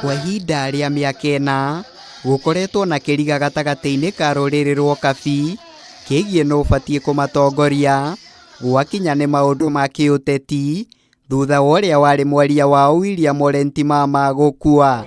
Kwa ihinda rĩa mĩaka ĩna, gũkoretwo na kĩriga gatagatĩ-inĩ ka rũrĩrĩ rwa Okabi kĩgiĩ nũ ũbatiĩ kũmatongoria gwakinya nĩ maũndũ ma kĩũteti thutha wa ũrĩa warĩ mwaria wao William Ole Ntimama gũkua.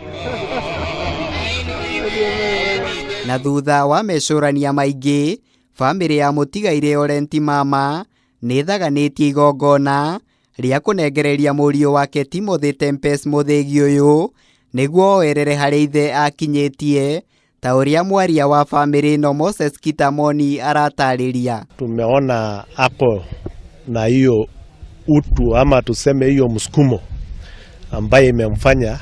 Na thutha wa mecũrania maingĩ, bamĩrĩ ya mũtigairĩ Ole Ntimama nĩ ĩthaganĩtie igongona rĩa kũnengereria mũriũ wake Timothy Tempest mũthĩgi ũyũ nĩguo oerere harĩa ithe akinyĩtie ta ũrĩa mwaria wa bamĩrĩ ĩno Moses Kitamoni aratarĩria. Tumeona ako na hiyo utu ama tuseme hiyo msukumo ambaye imemfanya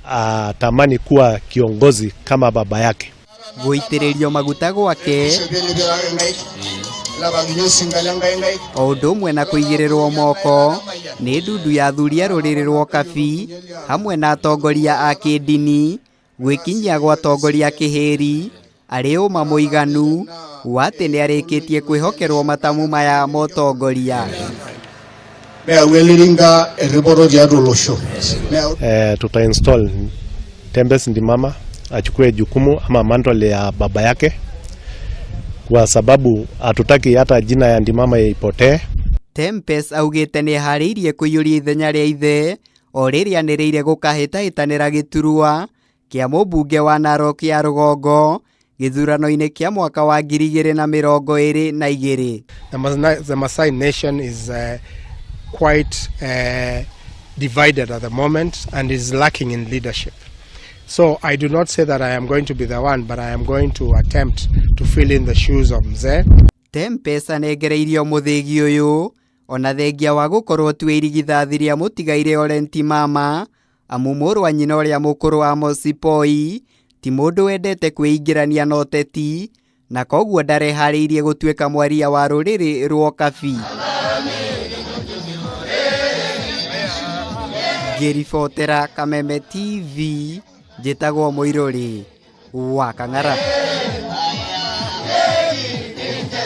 atamani kuwa kiongozi kama baba yake. Gũitĩrĩrio maguta gwake o ũndũ ũmwe na kũigĩrĩrwo moko nĩ ndundu ya athuri a rũrĩrĩ rwa Okabi hamwe na atongoria a kĩndini gwĩkinyia gwa atongoria kĩhĩri arĩ ũma mũiganu wa atĩ nĩ arĩkĩtie kwĩhokerwo matamu maya ma ũtongoria. Tuta install Tempest Ntimama achukue jukumu ama mantle ya baba yake, kwa sababu hatutaki hata jina ya Ntimama ipotee. Tempest augĩte nĩ eharĩirie kũiyũria ithenya rĩa ithe o rĩrĩa anĩrĩire gũkahĩtahĩtanĩra gĩturwa kĩa mũmbunge wa Narok ya rũgongo gĩthurano-inĩ kĩa mwaka wa 2022. The Maasai nation is quite divided at the moment and is lacking in leadership. So I do not say that I am going to be the one, but I am going to attempt to fill in the shoes of Mzee. Tempest anengereirio mũthĩgi ũyũ ona thengia wa gũkorwo tu irigithathi rĩa mũtigairĩ Ole Ntimama amu mũrũ wa nyina ũrĩa mũkũrũ Amos Sipoi ti mũndũ wendete kwĩingĩrania na ũteti na koguo ndareharĩirie gũtuĩka mwaria wa rũrĩrĩ rwa Okabi. Ngĩribotera Kameme TV njĩtagwo Mũirũrĩ wa Kang'ara.